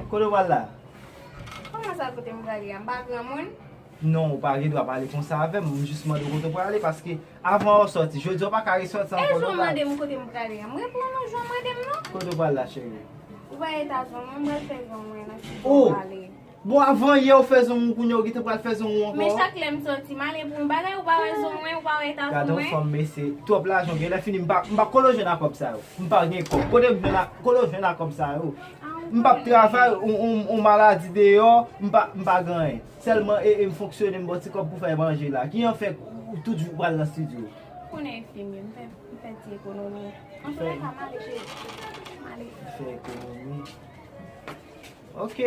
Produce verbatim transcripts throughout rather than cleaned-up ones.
Kote w pral la? Kòman sa kote m prale a? M pa granmoun? Non, ou pa gen dwa pale konsa avè m. M jis mande w kote w prale paske avan w sòti, jodi a w pa ka resòti ankò non. E jan w mande m kote m prale a? M reponn ou jan w mande m non. Kote w pral la, cheri? Ou pa eta zon mwen, m pral fè zon mwen nan ki bò w prale. Bon, avan yè ou fè zon ou, kounye a ou gentan pral fè zon ou ankò. Men chak lè m sòti, m ale pou yon bagay, ou pa wè zon mwen, ou pa wè eta zon mwen. Gade yon fanm, mesye, twòp lajan w gen, lè fini m pa, m pa kolo jwenn ak kòb sa yo. M pa gen kòb. Kote m jwenn ak, kolo jwenn ak kòb sa yo? M p ap travay, on, on, on maladi deyò, m pa, m pa gen anyen. Sèlman e, e m fonksyone, m ba w ti kòb pou fè manje la. Kijan fè ou tout jou pral nan estidyo? Konnen enfimye, m fè, m fè ti ekonomi. Antoulèka, m ale cheri. M ale. Fè ekonomi. Ok.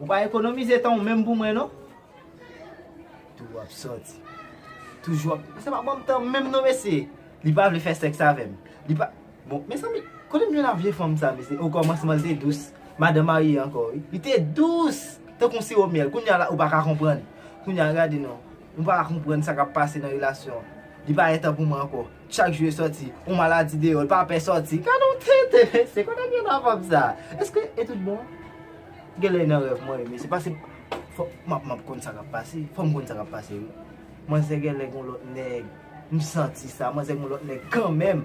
Ou pa ekonomize tan ou menm pou mwen non. Tou w ap sòti. Toujou ap. Se pa ban m tan menm non mesye. Li pa vle fè sèks avè m. Li pa. Bon, mezanmi, kote m jwenn ak vye fanm sa mesye? O kòmansman li te dous. Madan marye ankò wi. Li te dous. Tankou siwo myèl. Kounye a la ou pa ka konprann. Kounye a gade non. Ou pa ka konprann sa k ap pase nan relasyon an. Li pa gen tan pou mwen ankò. Chak jou e sòti. On maladi deyò. Li pa pè sòti. Gade yon tete mesye. Kote m jwenn ak fanm sa? Èske e tout bon? Genlè nan rèv mwen wi mesye. Paske fò m ap, m ap konn sa k ap pase. Fò m konn sa k ap pase wi. Manzè genlè gon lòt nèg. M santi sa. Manzè gon lòt nèg kanmenm.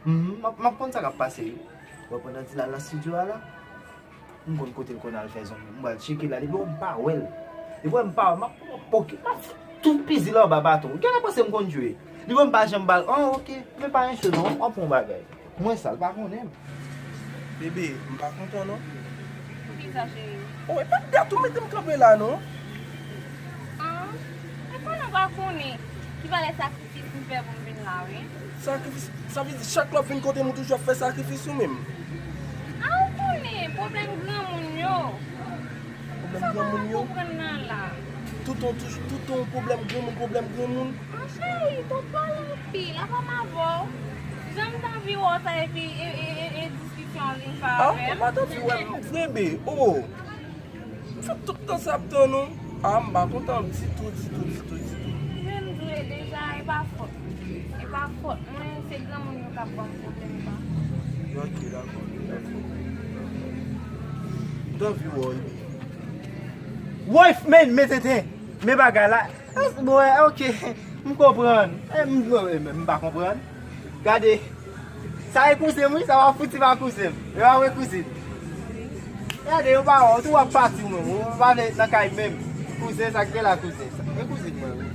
M ap, m ap konn sa k ap pase wi. Bon, pandan di l al nan estidyo a la, m konn kote l konn al fè zon. M pral tcheke la. Depi wè m pa wè l. Depi wè m pa wè l, m ap pran pòk. M ap fout tout pizi l anba baton. Genlè panse m konn jwe. Depi wè m pa janm ba l. An, ok. Men pa yon cho non. W ap pran yon bagay. Mwen sa, l pa konnen m. Bebe, m pa kontan non. Poukisa cheri? O, e pa dat ou mete m kanpe la non. An, e konnen w pa konnen ki valè sakrifis m fè pou m vin la wi. Sakrifis? Sa vle di chak lè w ap vin kote m ou toujou ap fè sakrifis ou menm? A ou konnen pwoblèm granmoun yo. Pwoblèm granmoun yo? Sa w pa konprann nan la. Toutan, toutan pwoblèm granmoun, pwoblèm granmoun. An cheri, tonton anpil, apa m avè w. Jan m t anvi wè w sa epi e, e, e, e diskisyon an vin fè avè m. A, ou pa t anvi wè m vre be, o. M fè tout tan sa ap tann ou. A, m pa kontan ditou, ditou, ditou, ditou. Men m di w deja, e pa fòt. E pa fòt mwen, se granmoun yo k ap ban m pwoblèm sa. Ok, dakò, dakò. M t anvi wè w. Woy, men, men tenten, men bagay la. Bon, ok, m konprann. E, m, m, m pa konprann. Gade, sa e kouzen m wi, sa w ap fouti pa kouzen m. E pa vre kouzin? Gade, yo pa wè w, tou w ap pati w menm, ou pa vle nan kay menm. Kouzen, sa k gen la kouzen? Sa e kouzin mwen wi.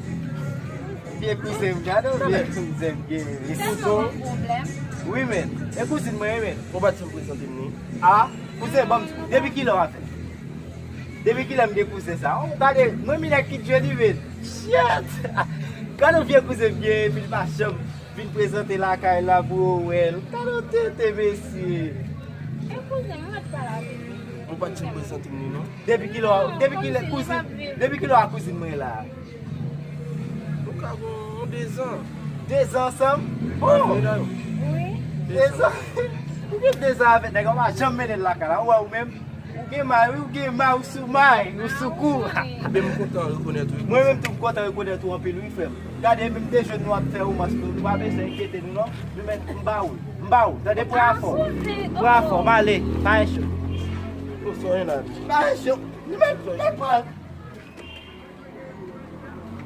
Vye kouzen m, gade w vye kouzen m gen wi. Kouzen w? Wi men, e kouzin mwen wi men. Ou pa t janm prezante m ni? A, kouzen, ban m di w, depi kilè w avè m? Depi kilè m gen kouzen sa? O, gade, mwen mi nèg ki djolimen. Shit! Gade yon vye kouzen m gen epi l pa janm vin prezante lakay la pou yo wè l. Gade yon tete mesye. E kouzen m, mwen t pale avè l. Ou pa t janm prezante m li non. Depi kilè, depi kilè kouzin, depi kilè w a kouzin mwen la? Nou ka gon dezan. Dezan ansanm? Oh! Wi. Dezan? Ou gen dezan avèk nèg la, ou pa janm mennen l lakay la, ou wè ou menm? Ou gen may wi, ou gen may, ou sou may, ou sou kou. Ebyen m kontan rekonèt ou. Mwen menm tou m kontan rekonèt ou anpil wi frè m. Gade menm de jèn nou ap fè womans nou, nou pa bezwen enkyete nou non. Nou mèt m ba ou, m ba ou, tande pran afè w. Pran afè w, m ale, pa gen cho. Ou sa w gen la? Pa gen cho. Nou mèt, mèt pran.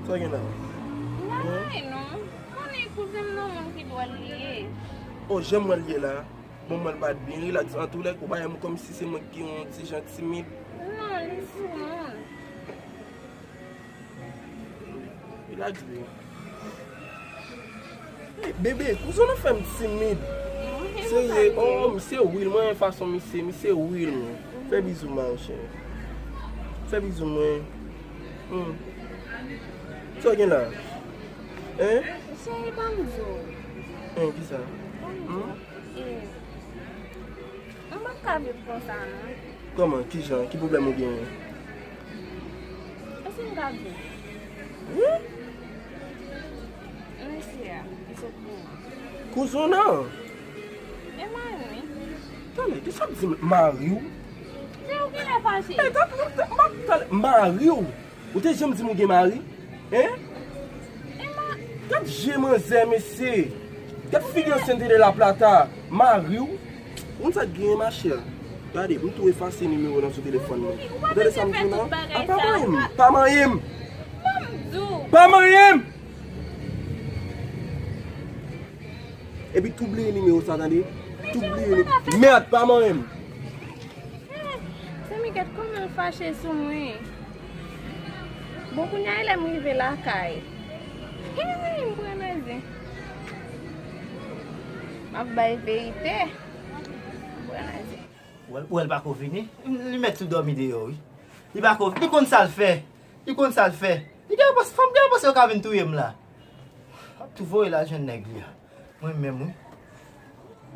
Sa w gen la? M pa gen anyen non. Konnen kouzen m nan moun ki dwòl li ye. O, jan m wè l ye la. Bon, mwen l pa t byen rilaks. Antoulèka, ou pa wè m kòmsi se mwen ki yon ti jan timid. Non, li sou moun. Rilaks byen. Hey, bebe, kouzen w nan fè m timid. Serye, oh, misye real, mwen renmen fason misye, misye real, mwen. Fè bizou mwen, cheri. Fè bizou mwen. Hmm. Sa w gen la? Hein? Cheri, ban m di w. Hein, kisa? Ban m di w. Hmm? Eh, mwen p ap ka viv konsa non. Kòman? Kijan? Ki pwoblèm ou genyen? Èske m ka di w? Wi? Mesye a, ki sot pou mwen. Kouzen w nan? E mari m wi. Tande, kisa w ap di m? Mari w? Men ou genlè fache. Eh, tande, tande, tande, mari w? Ou te janm di m ou gen mari? Hein? Gad je manzè, mesye. Gad figi ansente de la plata. Mari w? Ou konn sa k genyen, machè? Gade, m tou efase nimewo w nan sou telefòn mwen. Ou tande sa m di w la? A, pa manyen m. Pa manyen m. Pa manyen m. Epi tou bliye nimewo sa, tande? Tou bliye ni-, mèd, pa manyen m. Zanmi, gad kòman l fache sou mwen. Bon, kounye a e lè m rive lakay. Hey, m pran nan zen. M ap bay verite. M pran nan zen. Ou wè l, ou wè l pa ko vini. Li mèt tou dòmi deyò, wi. Li pa ko, li konn sa l fè. Li konn sa l fè. Li gen pòs, fanm gen pòs yo ka vin touye m la. Ap tou voye l al jwenn nèg li a. Mwen menm, wi.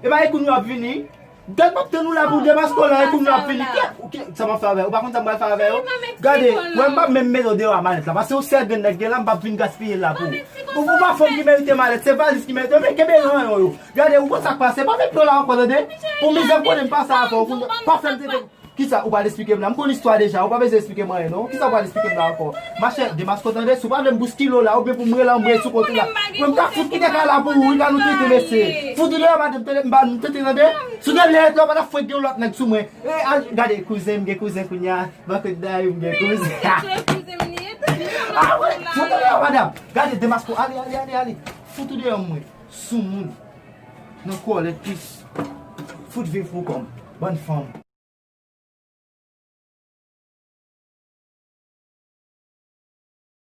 E pa Ekoun yo ap vini. Gad, m ap tann ou la pou demaske w la, Ekoun yo ap vini. Kè, kè, sa m ap fè avè yo? Ou pa konn sa m pral fè avè yo? Gade, wè, m p ap menm mete w deyò a malèt la. Paske ou sèl grenn nèg gen la, m p ap vin gaspiye l la pou ou. Ou, ou pa fanm ki merite malèt, se valiz ki merite. Men kenbe ran yo, yo. Gade, ou konn sa k pase? Pa met pye w la ankò, tande? Pou mizè m konnen m pase avè w, pa fè m tete. Kisa ou pral esplike m la? M konn istwa deja, ou pa bezwen esplike m anyen non. Kisa ou pral esplike m la ankò? Machè, demaske w tande, si w pa vle m bouskile w la, oubyen pou m rele anmwey sou kont ou la. Mwen m ta fout kite kay la pou ou, wi, pa nou tete, mesye. Fout ou deyò, madanm, tande, m pa nou tete, tande. Si w te lè la, w pa ta fwenk gen yon lòt nèg sou mwen. E, al, gade, kouzen, m gen kouzen kounye a. Ban kout dayou, m gen kouzen. Ah, wi, fout ou deyò, madanm. Gade, demaske w, ale, ale, ale, ale. Fout ou deyò, mwen. Soumoun. Nan kòlèt plis. Fout viv pou kò m. Bann fanm.